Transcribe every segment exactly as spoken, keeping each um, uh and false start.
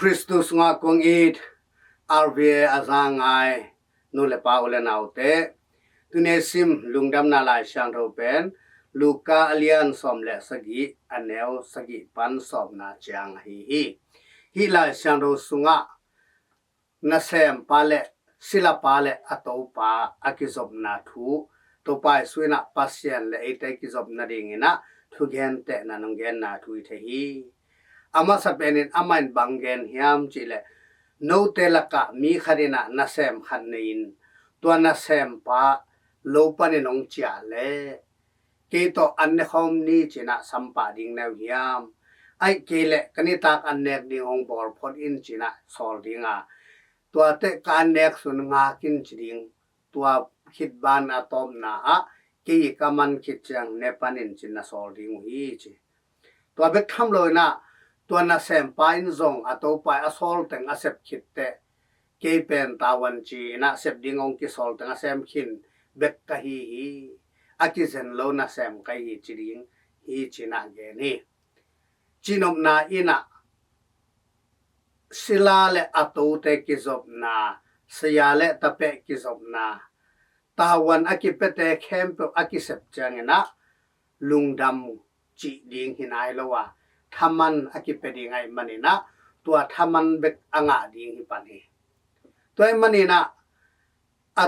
Khristu sungah kong it, R V A a za ngai nu le pa, u le naute, tuni sim lungdamna Lai Siangtho pen Luka a lian sawm le sagih, a neu sagih pan sawmna ciang ahi hi. Hih Lai Siangtho sungah nasempa le silapa le a topa a kizopna thu, Topa Jesu in ah Pasian le eite kizop nadingin ah thugentehna nong genna thu i thei hi. A masa penin amah in bang gen hiam cih leh, note lakah mi khat in ah nasem khat nei-in, tua nasempa lo panin hong ciah leh, kei tawh an ne khawm ni ci-in ah sam pah ding na hi uh hiam? Ahih kei leh ka nitak an nek ding hong bawl phot in ci-in ah sawl ding a, tua teh ka an nek sung ngak in ci ding. Tua khit ban a tawpna ah kei ka man khit ciang ne pan in ci-in na sawl ding uh hi, ci. Tua bek tham lo-in ah tua nasempa in zong a topa a sawl teng a sep khit teh, kei pen tavuan ci-in ah sep ding hong kisawl teng a sem khin bek ka hi hi. A kizen lo nasem ka hi hi ci ding hi, ci-in ah gen hi. Cihnopna in ah sila le a tote kizopna, saya le tapeh kizopna, tavuan a kipiate khempeuh a kisep ciangin ah lungdam cih ding hi nai lo a, thaman a kipia ding ahih manin ah tua thaman bek a ngah ding hi pan hi. Tua ahih manin ah a,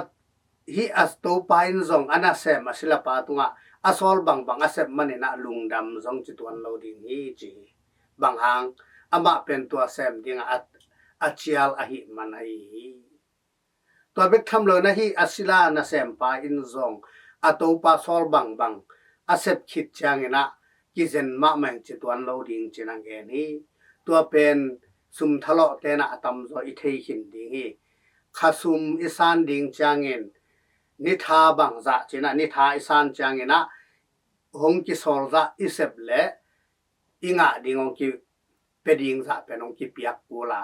hih a topa in zong a nasem a silapa tungah a sawl bangbang a sep manin ah lungdam zong ci tuan lo ding hi, ci hi. Bang hang? Amah pen tua sem dingah a, a cial ahih man ahi hi. Tua bek tham lo-in ah hih a sila nasempa in zong a topa sawl bangbang a sep khit ciangin ah kizen mahmah ing ci tuan lo ding ci-in ah gen hi. Tua pen sum thalawhte in ah a tamzaw i thei khin ding hi. Khasum i san ding ciangin, nitha bangzah ci-in ah, nitha i san ciangin ah hong kisawl zah i sep leh i ngah ding hong kipia ding zah pen hong kipiak kul a,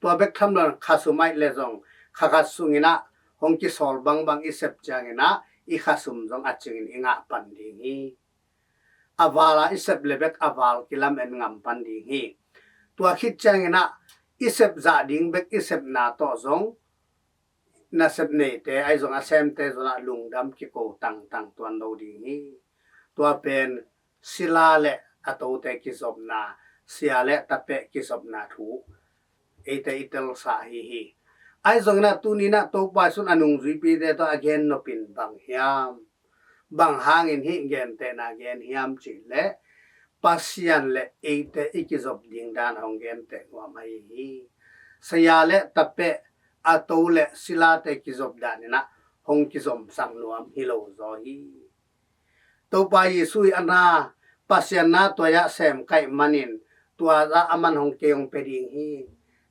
tua bek tham lo-in khasum ahih leh zong kha khat sungin ah hong kisawl bangbang i sep ciangin ah i khasum zong a cingin i ngah pan ding hi. A val a i sep leh bek a val kilamen ngam pan ding hi. Tua khit ciangin ah i sep zah ding bek i sepna tawh zong nasep neite ahi zong a semte zong ah lungdam kiko tangtang tuan lo ding hi. Tua pen sila le a tote kizopna, saya le tapeh kizopna thu eite i telsa ahi hi. Ahi zongin ah tuni-in ah Topa Jesu in a nungzuipite tawh a gen nop in bang hiam? Bang hangin hih gentehna gen hiam cih leh, Pasian le eite i kizop ding dan a hong genteh nuam ahi hi. Saya le tapeh, a to le silate kizop dan in ah hong kizomsak nuam hi lo zaw hi. Topa Jesu i a na, Pasian na tua ah sem ka hih manin tua zah a man hong kei hong pia ding hi,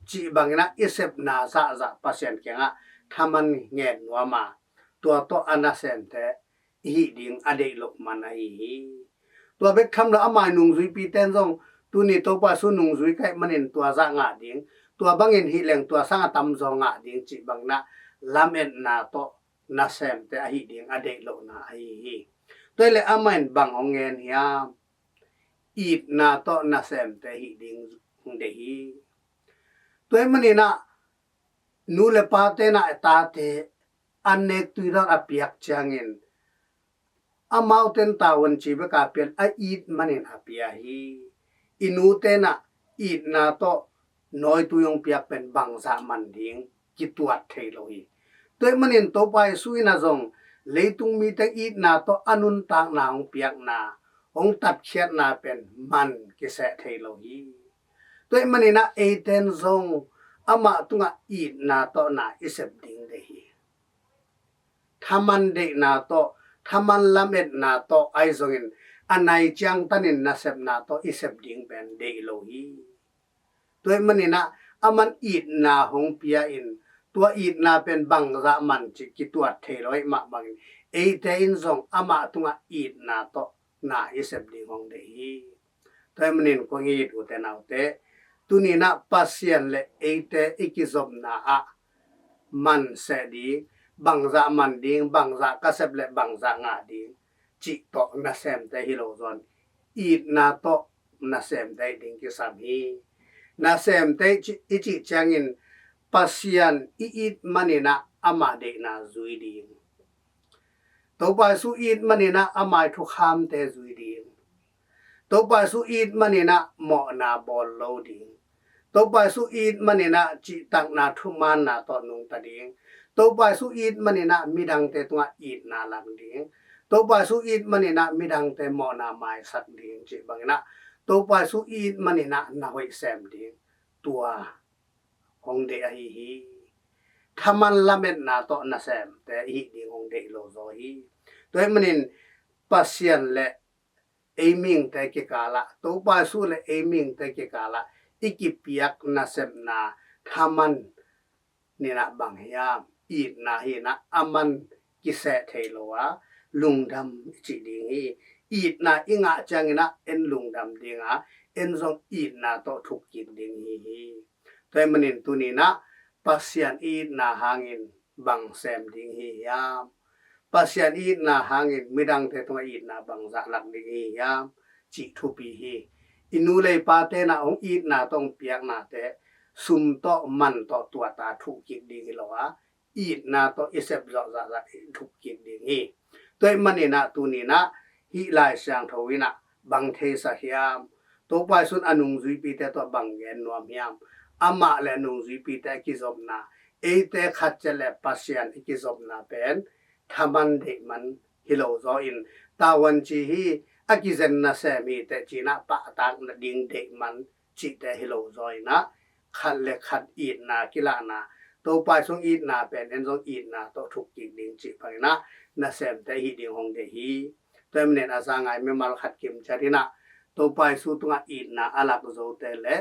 cih bangin ah i sepna zahzah Pasian kiangah thaman ngen nuam a, tua tawh a nasemte i hih ding a deih loh man ahi hi. Tua bek tham lo, ama i nungzuipite in zong tuni Topa Jesu nungzui ka hih manin tua zah ngah ding, tua bangin hih leng tua sang a tamzaw ngah ding cih bangin ah lametna tawh nasemte a hih ding a deih lohna ahi hi. Tua hi leh amah in bang hong ngen hiam? Itna tawh nasemte hih ding hong deih hi. Tua ahih manin ah nu le pate in ah tate an nek tui dawn a piak ciangin, amaute in tavuan ci bek a pia lo-in a it manin a pia hi. I nute in ah itna tawh nawitui hong piak pen bangzah man ding kituat thei lo hi. Tua ahih manin Topa Jesu in ah zong leitung mite itna tawh a nuntakna hong piakna, hong tatkhiatna pen man kiseh thei lo hi. Tua ahih manin ah eite in zong amah tungah itna tawh na i sep ding deih hi. Thaman deihna tawh, thaman lametna tawh ahi zongin a nai ciangtanin nasepna tawh i sep ding pen deih lo hi. Tua ahih manin ah aman itna hong pia in, tua itna pen bangzah man cih kituat thei lo ahih mah bangin eite in zong amah tungah itna tawh na i sep ding hong deih hi. Tua ahih manin kong it ute naute, tuni-in ah Pasian le eite i kizopna ah man seh ding, bangzah man ding, bangzah ka sep leh bangzah ngah ding cih tawh nasemte hi lo zaw-in, itna tawh nasemte ding kisam hi. Nasemte i cih ciangin Pasian i it maninah amah deihna zui ding. Topa Jesu i it maninah amah i thukhamte zui ding. Topa Jesu i it maninah mawhna bawl lo ding. Topa Jesu i it maninah cihtakna thumaanna tawh nungta ding. Topa Jesu i it maninah midangte tungah itna lak ding. Topa Jesu i it maninah midangte mawhna maisak ding cih banginah Topa Jesu i it maninah na hoih sem ding. Tua hong deih ahi hi. Thaman lametna tawh nasemte i hih ding hong deih lo zaw hi. Tua ahih manin Pasian le ei mihingte kikalah, Topa Jesu le ei mihingte kikalah i kipiak nasepna thaman ninah bang hiam? Itna hinah aman kiseh thei lo a, lungdam i cih ding hi. Itna i ngah cianginah en lungdam ding a, en zong itna tawh thuk kik ding hi hi. Tua ahih manin tuninah Pasian i itna hangin bang sem ding hi hiam? Pasian i itna hangin midangte tungah itna bang zahlak ding hi hiam? Cih thupi hi. I nu le i pate nah hong itna tawh hong piaknate sum tawh man tawh tuata thuh kik ding hi lo a, itna tawh i sep zawh zahzah i thuh kik ding hi. Tua ahih maninah tuninah hih Lai Siangtho inah bang theisak hiam? Topa Jesu in a nungzuipite tawh bang gen nuam hiam? Amah le a nungzuipite a kizopna, eite khat ciat le Pasian i kizopna pen thaman deihman hi lo zaw in, tavuanci hi, a kizen nasem hi teh cinah pahtakna ding deihman cihte hi lo zaw inah, khat le khat itna kilahna, Topa Jesu itna pen en zong itna tawh thuk kik ding cih banginah nasemte i hih ding hong deih hi. Tua ahih manin a za ngai mimal khat kimciat inah Topa Jesu tungah itna a lak zote le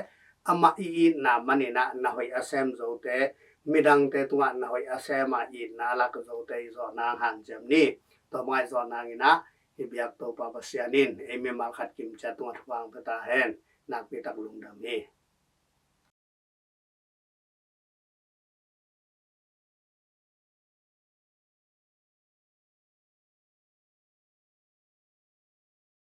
amah i itna maninah na hoih a sem zote, midangte tungah na hoih a sem a itna a lak zote i zawh nang hanciam ni. Tua bang a i zawh nanginah i biak Topa Pasian in ei mimal khat kimciat tungah thupha hong pia ta hen. Nakpi tak lungdam hi.